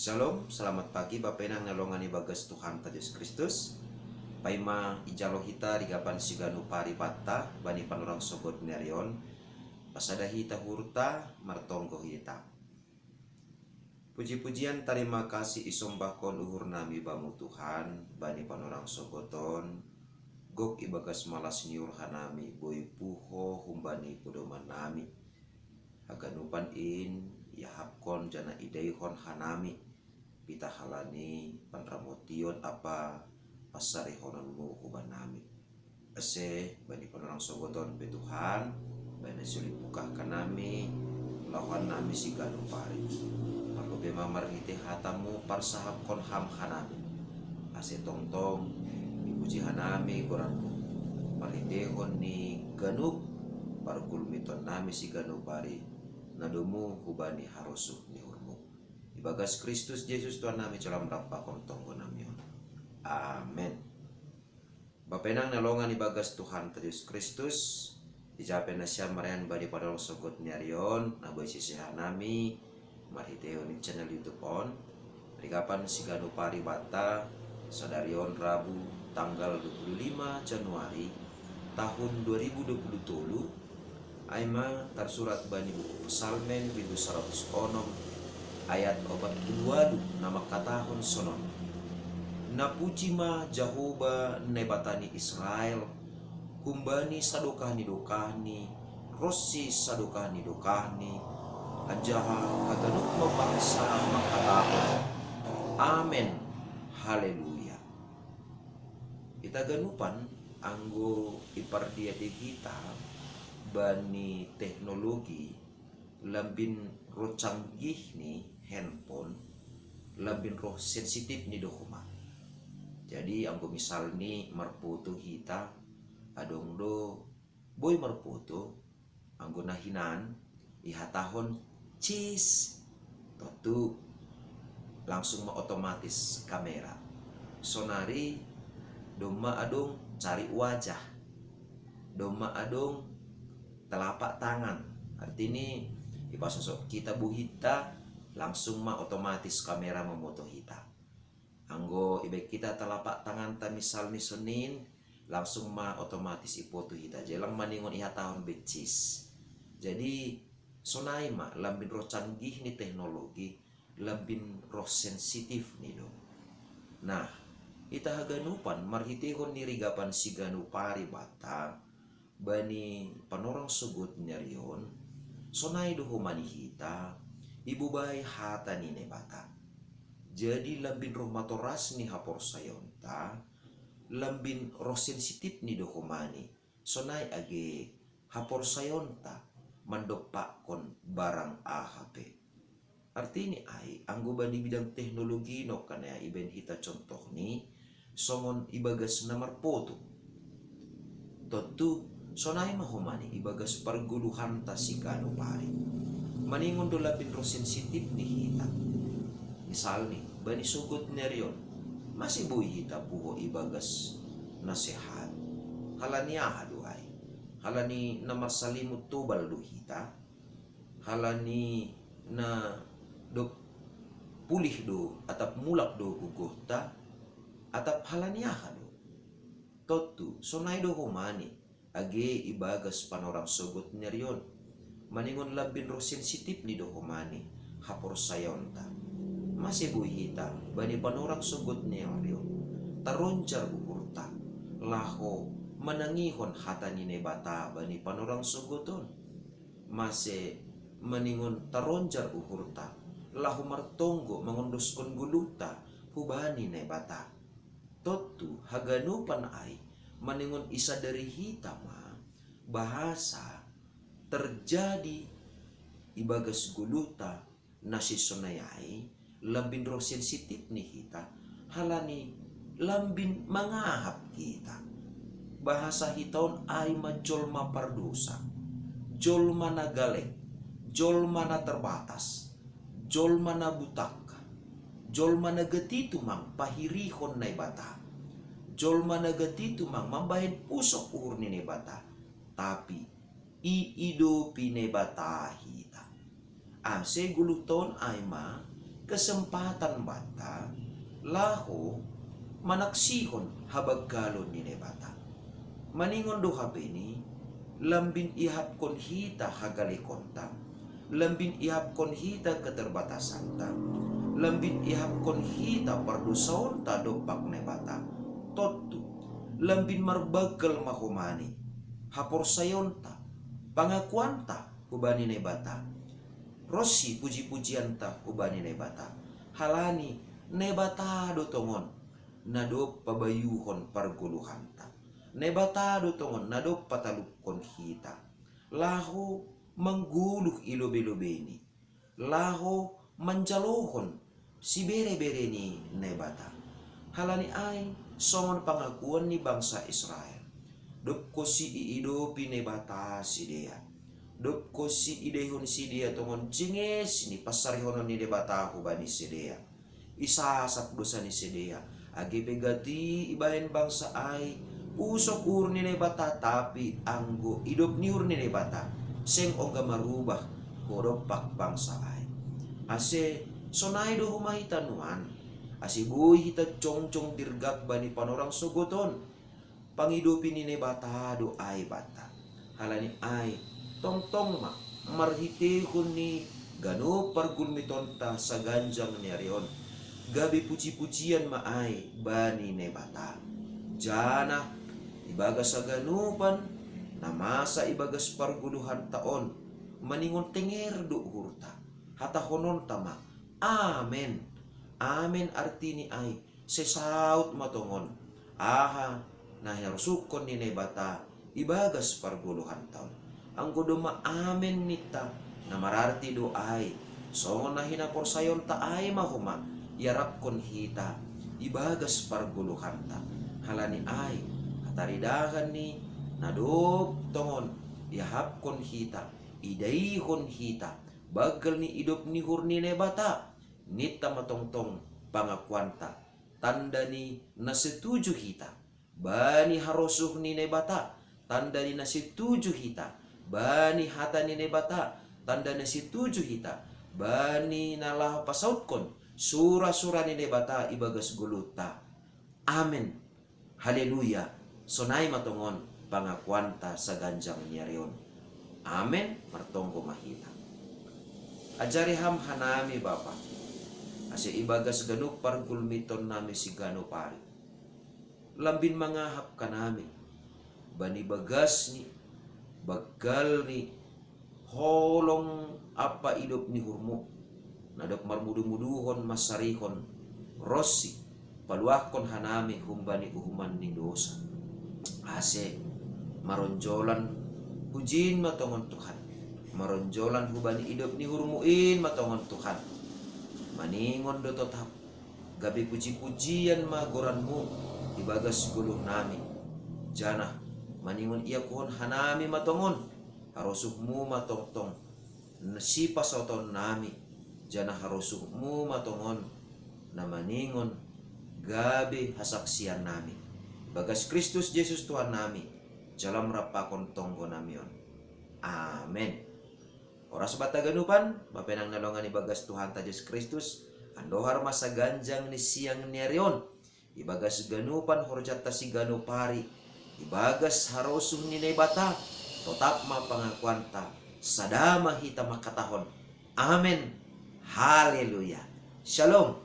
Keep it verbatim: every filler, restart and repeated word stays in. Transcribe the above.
Shalom, selamat pagi Bapenang na longan ibagas Tuhanta Jesus Kristus. Paima ijalo hita rigapan siganu paribatta bani panorang sogot ni ari on, pasada hita uhurta, martonggo hita. Puji-pujian tarima kasih isombahkon uhur nami Bamu Tuhan, bani panorang sogot on, gok ibagas malas ni uhur hanami boi puho humbani podoman nami. Haganupan in iahapkon janah idaihon hanami, pitah halani panramotion ampa pansarihononmu hubanami. Ase bani panorang sogot on pe Tuhan, bani suli pukah hanami, laohan nami siganu pari. Marlobe ma marhite hatamu parsahapkon ham hanami. Ase tongtong ipuji hanami goranmu, marhitehon ni ganup pargulmiton nami siganu pari, na domu hubani harosuh ni uhurmu. Ibagas Kristus Jesus Tuhan nami, jalo ma rap pakon tonggo nami on. Amen. Bapenang na longan ibagas Tuhanta Jesus Kristus, ija pe nasiam marayan bani panorang sogot ni ari on, na boi sisehannami marhitehon ni channel YouTube on, rigapan siganu paribatta, sadari on Rabu tanggal dua puluh lima Januari tahun dua ribu dua puluh tolu, ai ma tarsurat bani buku Psalmen bindu saratus onom ayat opat puluh walu na mangkatahon sonon: Napuji ma Jahowa Naibata ni Israel, humbani sadokah ni dokahni, ronsi sadokah ni dokahni, anjaha haganup ma bangsa mangkatahon: Amen, haleluya. Hita ganupan anggo ipardiadi hita bani teknologi, lambin roh canggih ni handphone, lambin roh sensitif ni do homa. Jadi anggo misalni marpoto hita, adong do boi marpoto, anggo na hinan ihatahon cis, tontu langsung ma otomatis kamera. Sonari domma adong cari wajah, domma adong telapak tangan. Artini ipasosok hita buhitta, langsung ma otomatis kamera mamoto hita. Anggo ibaen hita telapak tanganta misalni songon i, langsung ma otomatis ipoto hita, jala lang maningon ihatahon be cis. Jadi sonai ma, lambin roh canggih ni teknologi, lambin roh sensitif ni do. Nah, hita haganupan marhitehon ni rigapan siganu paribatta bani panorang sogot ni ari on, sonai do homa ni hita ibobai hata ni Naibata. Jadi lambin roh matoras ni haporsayaonta, lambin roh sensitif ni do homa ni, sonai age haporsayaonta mandompakkon barang aha pe. Artini ai, anggo bani bidang teknologi nongkan ia ibaen hita contohni, songon ibagas na marpoto. Tontu sonai ma homa ni ibagas pargoluhanta siganu pari. Maningon do lambin roh sensitif ni hita. Misalni, bani sogot ni ari on, mase boi hita puho ibagas na sehat? Halani aha do ai? Halani na marsalimut tobal do hita? Halani na dob pulih do atap mulak do gogohta? Atap halani aha do? Tontu sonai do homa ni, age ibagas panorang sogot ni ari on. Maningon lambin roh sensitif ni do homa ni haporsayaonta. Mase boi hita bani panorang sogot ni ari on taronjar uhurta laho manangihon hata ni Naibata bani panorang sogot on? Mase maningon taronjar uhurta laho martonggo mangondoskon goluhta hubani Naibata? Tontu haganupan ai maningon isadari hita ma bahasa terjadi ibagas goluhta na sisonai ai, lambin roh sensitif ni hita, halani lambin mangahap hita. Bahasa hita on ai ma jolma pardosa, jolma na galek, jolma na terbatas, jolma na butak, jolma na gati tumang pahirihon Naibata, jolma na gati tumang mambahen pusok uhur ni Naibata, tapi iidopi Naibata hita. Ase goluhta on ai ma kesempatan banta laho manaksihon habanggalon ni Naibata. Maningon do hape ni, lambin ihapkon hita hagalekonta, lambin ihapkon hita keterbatasanta, lambin ihapkon hita pardosaonta dompak Naibata. Tontu, lambin marbanggal ma homa ni haporsayaonta, pangakuanta hubani Naibata, ronsi puji-pujianta hubani Naibata. Halani Naibata do tongon na dob pabayuhon pargoluhanta. Naibata do tongon na dob patalupkon hita laho manggoluh i lobe-lobeni, laho manjalohon sibere-bere ni Naibata. Halani ai songon pangakuan ni bangsa Israel, dob konsi iidopi Naibata sidea, dob konsi idaihon sidea tongon jinges ni pansarihonon ni Naibata hubani sidea. Isasap dosa ni sidea, age pe gati ibahen bangsa ai pusok uhur ni Naibata, tapi anggo idop ni uhur ni Naibata, seng ongga marubah ho dompak bangsa ai. Ase sonai do homa hita nuan, ase boi hita jongjong dirgak bani panorang sogot on. Pangidopi ni Naibata do ai banta. Halani ai, tongtong ma, marhiteihon ni ganup pargulmitonta saganjang ni ari on, gabe puji-pujian ma ai bani Naibata. Janah ibagas haganupan na masa ibagas pargoluhanta on, maningon tenger do uhurta, hatahononta ma: Amen. Amen artini ai, sai saut ma tongon aha na hiharosuhkon ni Naibata ibagas pargoluhanta on. Anggo domma amen ninta, na mararti do ai, songon na hinaporsayaonta ai ma homa iarapkon hita ibagas pargoluhanta. Halani ai, hataridahan ni na dob tongon iahapkon hita, idaihon hita banggal ni idop ni uhur ni Naibata, ninta ma tongtong pangakuanta, tanda ni na setuju hita bani harosuh ni Naibata, tanda ni na setuju hita bani hata ni Naibata, tanda na setuju hita bani na laho pasautkon sura-sura ni Naibata ibagas goluhta. Amen. Haleluya. Sonai ma tongon pangakuanta saganjang ni ari on. Amen. Martonggo ma hita. Ajari Ham hanami, Bapa, ase ibagas ganup pargulmitonnami siganup ari, lambin mangahap hanami bani bagas ni, banggal ni, holong ampa idop ni uhurmu, na dob marmudu-muduhon mansarihon ronsi paluahkon hanami humbani uhuman ni dosa. Ase maronjolan hujin ma tongon Tuhan, maronjolan hubani idop ni uhurmu in ma tongon Tuhan. Maningon do totap, gabe puji-pujian ma goranmu ibagas goluhnami, janah maningon iakuhon hanami ma tongon harosuhmu ma tongtong na sipasautonnami, janah harosuhmu ma tongon na maningon gabe hasaksiannami. Ibagas Kristus Jesus Tuhannami, jalo ma rap pakon tonggonami on. Amen. Horas banta haganupan, bapa inang na longan ibagas Tuhanta Jesus Kristus, andohar ma saganjang ni siang ni ari on, ibagas ganupan horjanta siganup ari, ibagas harosuh ni Naibata, totap ma pangakuanta, sada ma hita mangkatahon: Amen. Haleluya. Shalom.